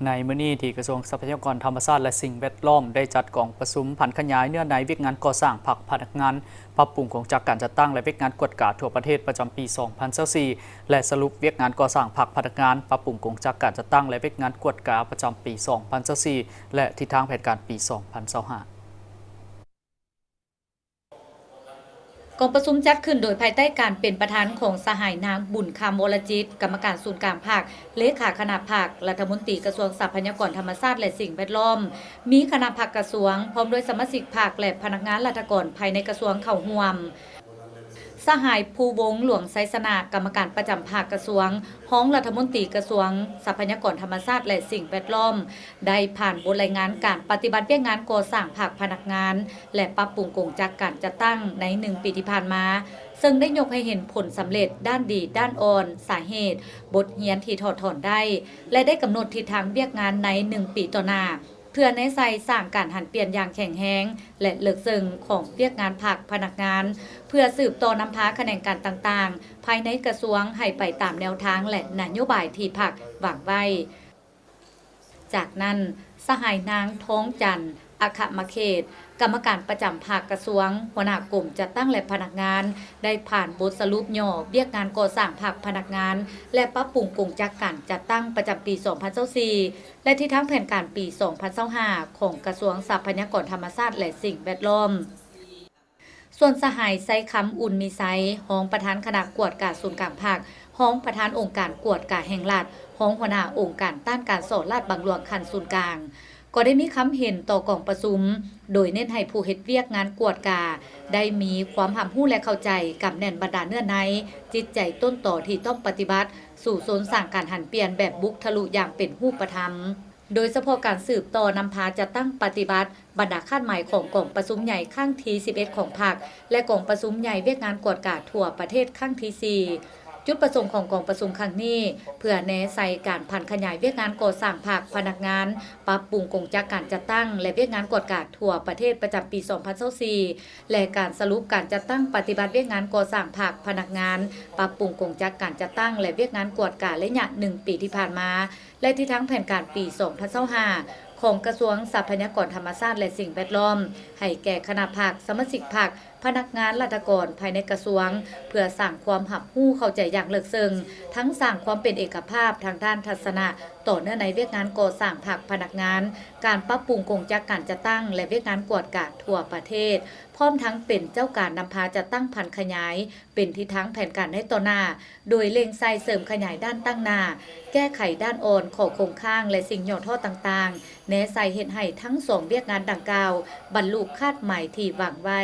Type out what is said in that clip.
ໃນມື້ນີ້ ທີ່ກະຊວງຊັບພະຍາກອນທຳມະຊາດ ແລະ ສິ່ງແວດລ້ອມ ໄດ້ຈັດກອງປະຊຸມຜັນຂະຫຍາຍເນື້ອໃນວຽກງານກໍ່ສ້າງພາກພະນັກງານ, ປັບປຸງກົງຈັກການຈັດຕັ້ງ ແລະ ວຽກງານກວດກາທົ່ວປະເທດປະຈຳປີສອງພັນຊາວສີ່ ແລະ ສະຫຼຸບວຽກງານກໍ່ສ້າງພາກພະນັກງານ, ປັບປຸງກົງຈັກການຈັດຕັ້ງ ແລະ ວຽກງານກວດກາປະຈຳປີສອງພັນຊາວສີ່ ແລະ ທິດທາງແຜນການປີສອງພັນຊາວຫ້າ. ກອງປະຊຸມຈັດຂຶ້ນໂດຍພາຍໃຕ້ການເປັນປະທານຂອງສະຫາຍນາງ ບຸນຄຳ ວໍລະຈິດ ກຳມະການສູນກາງພັກ, ເລຂາຄະນະພັກ, ລັດຖະມົນຕີກະຊວງຊັບພະຍາກອນທຳມະຊາດ ແລະ ສິ່ງແວດລ້ອມ, ມີຄະນະພັກກະຊວງ ພ້ອມດ້ວຍສະມາຊິກພັກ ແລະ ພະນັກງານລັດຖະກອນພາຍໃນກະຊວງເຂົ້າຮ່ວມ. ສະຫາຍ ພູວົງ ຫຼວງໄຊຊະນະ ກຳມະການປະຈຳພັກກະຊວງ, ຮອງລັດຖະມົນຕີກະຊວງຊັບພະຍາກອນທຳມະຊາດ ແລະ ສິ່ງແວດລ້ອມ ໄດ້ຜ່ານບົດລາຍງານການປະຕິບັດວຽກງານກໍ່ສ້າງພາກພະນັກງານ ແລະ ປັບປຸງກົງຈັກການຈັດຕັ້ງໃນໜຶ່ງປີທີ່ຜ່ານມາ, ເຊິ່ງໄດ້ຍົກໃຫ້ເຫັນຜົນສຳເລັດດ້ານດີ, ດ້ານອ່ອນ, ສາເຫດ, ບົດຮຽນທີ່ຖອດຖອນໄດ້ ແລະ ໄດ້ກຳນົດທິດທາງວຽກງານໃນໜຶ່ງປີຕໍ່ໜ້າ, ເພື່ອແນໃສ່ສ້າງການຫັນປ່ຽນຢ່າງແຂງແຮງ ແລະ ເລິກເຊິ່ງຂອງວຽກງານພັກພະນັກງານ, ເພື່ອສືບຕໍ່ນຳພາຂະແໜງການຕ່າງໆ ພາຍໃນກະຊວງໃຫ້ໄປຕາມແນວທາງ ແລະ ນະໂຍບາຍທີ່ພັກວາງໄວ້. ຈາກນັ້ນ, ສະຫາຍນາງ ທອງຈັນ ອັກຂະມະເຂດ ກຳມະການປະຈຳພັກກະຊວງ, ຫົວໜ້າກົມຈັດຕັ້ງ ແລະ ພະນັກງານ ໄດ້ຜ່ານບົດສະຫຼຸບຫຍໍ້ວຽກງານກໍ່ສ້າງພັກພະນັກງານ ແລະ ປັບປຸງກົງຈັກການຈັດຕັ້ງປະຈຳປີສອງພັນຊາວສີ່ ແລະ ທິດທາງແຜນການປີສອງພັນຊາວຫ້າ ຂອງກະຊວງຊັບພະຍາກອນທຳມະຊາດ ແລະ ສິ່ງແວດລ້ອມ. ສ່ວນສະຫາຍ ໄຊຄຳ ອຸ່ນມີໄຊ ຮອງປະທານຄະນະກວດກາສູນກາງພັກ, ຮອງປະທານອົງການກວດກາແຫ່ງລັດ, ຮອງຫົວໜ້າອົງການຕ້ານການສໍ້ລາດບັງຫຼວງຂັ້ນສູນກາງ ກໍໄດ້ມີຄຳເຫັນຕໍ່ກອງປະຊຸມ, ໂດຍເນັ້ນໃຫ້ຜູ້ເຮັດວຽກງານກວດກາໄດ້ມີຄວາມຮັບຮູ້ ແລະ ເຂົ້າໃຈກຳແໜ້ນບັນດາເນື້ອໃນ, ຈິດໃຈຕົ້ນຕໍທີ່ຕ້ອງປະຕິບັດ, ສູ້ຊົນສ້າງການຫັນປ່ຽນແບບບຸກທະລຸຢ່າງເປັນຮູບປະທຳ. ໂດຍສະເພາະການສືບຕໍ່ນຳພາຈັດຕັ້ງປະຕິບັດບັນດາຄາດໝາຍຂອງກອງປະຊຸມໃຫຍ່ຄັ້ງທີສິບເອັດຂອງພັກ ແລະ ກອງປະຊຸມໃຫຍ່ວຽກງານກວດກາທົ່ວປະເທດຄັ້ງທີສີ່. ຈຸດປະສົງຂອງກອງປະຊຸມຄັ້ງນີ້ ເພື່ອແນໃສ່ການຜັນຂະຫຍາຍວຽກງານກໍ່ສ້າງພັກພະນັກງານ, ປັບປຸງກົງຈັກການຈັດຕັ້ງ ແລະ ວຽກງານກວດກາທົ່ວປະເທດປະຈຳປີສອງພັນຊາວສີ່ ແລະ ການສະຫຼຸບການຈັດຕັ້ງປະຕິບັດວຽກງານກໍ່ສ້າງພັກພະນັກງານ, ປັບປຸງກົງຈັກການຈັດຕັ້ງ ແລະ ວຽກງານກວດກາໄລຍະໜຶ່ງປີທີ່ຜ່ານມາ ແລະ ທິດທາງແຜນການປີສອງພັນຊາວຫ້າ ຂອງກະຊວງຊັບພະຍາກອນທຳມະຊາດ ແລະ ສິ່ງແວດລ້ອມ ໃຫ້ແກ່ຄະນະພັກ, ສະມາຊິກພັກ, ພະນັກງານລັດຖະກອນພາຍໃນກະຊວງ ເພື່ອສ້າງຄວາມຮັບຮູ້ເຂົ້າໃຈຢ່າງເລິກເຊິ່ງ, ທັງສ້າງຄວາມເປັນເອກະພາບທາງດ້ານທັດສະນະຕໍ່ເນື້ອໃນວຽກງານກໍ່ສ້າງພັກພະນັກງານ, ການປັບປຸງກົງຈັກການຈັດຕັ້ງ ແລະ ວຽກງານກວດກາທົ່ວປະເທດ, ພ້ອມທັງເປັນເຈົ້າການນຳພາຈັດຕັ້ງຜັນຂະຫຍາຍ ເປັນທິດທາງແຜນການໃນຕໍ່ໜ້າ, ໂດຍເລັ່ງໃສ່ເສີມຂະຫຍາຍດ້ານຕັ້ງໜ້າ, ແກ້ໄຂດ້ານອ່ອນ, ຂໍ້ຄົງຄ້າງ ແລະ ສິ່ງຫຍໍ້ທໍ້ຕ່າງໆ, ແນໃສ່ເຮັດໃຫ້ທັງສອງວຽກງານດັ່ງກ່າວບັນລຸຄາດໝາຍທີ່ວາງໄວ້.